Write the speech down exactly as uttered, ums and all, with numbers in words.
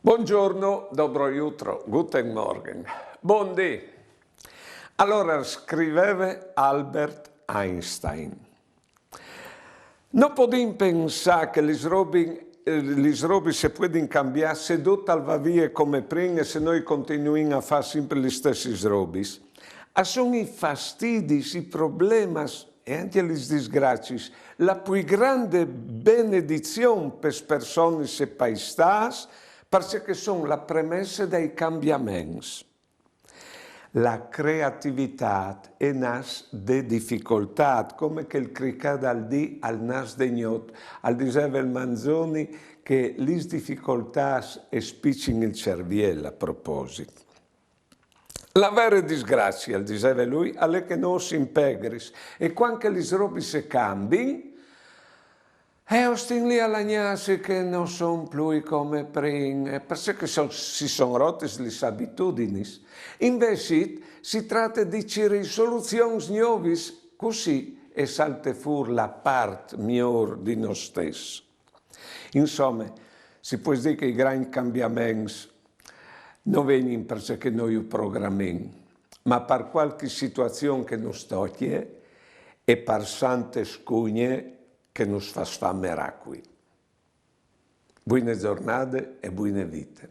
Buongiorno, dobro jutro, guten Morgen. Bundì. Alora scriveve Albert Einstein: No podìn pensâ che lis robis, eh, lis robis si puedin cambiâ, se dut al va vie come prin e se nô continuìn a fâ simpri lis stessis robis. A son i fastidis, i problemas e ancje lis disgraciis la plui grande benedizion pes personis e pai stâts, parcè che a son la premesse dai cambiaments. La creativitât e nas de dificoltât, come che il cricâ dal dì al nas de gnot. Al diseve il Manzoni che lis dificoltâts e spicin il cerviel, a proposit. La vere disgracie, al diseve lui, al è che nô si impegris, e cuant che lis robis e cambin, e o stin li a lagnâsi che no son plui come prin, e parcè che son, si son rotis lis abitudinis. Invezit si trate di cirî soluzions gnovis, cussì e salte fûr la part miôr di nô stes. Insome, si pues dî che i grancj cambiaments no vegnin parcè che nô ju programìn, ma par cualchi situazion che nus tocje e par sante scugne che nus fâs fâ meracui. Buine zornade e buine vite.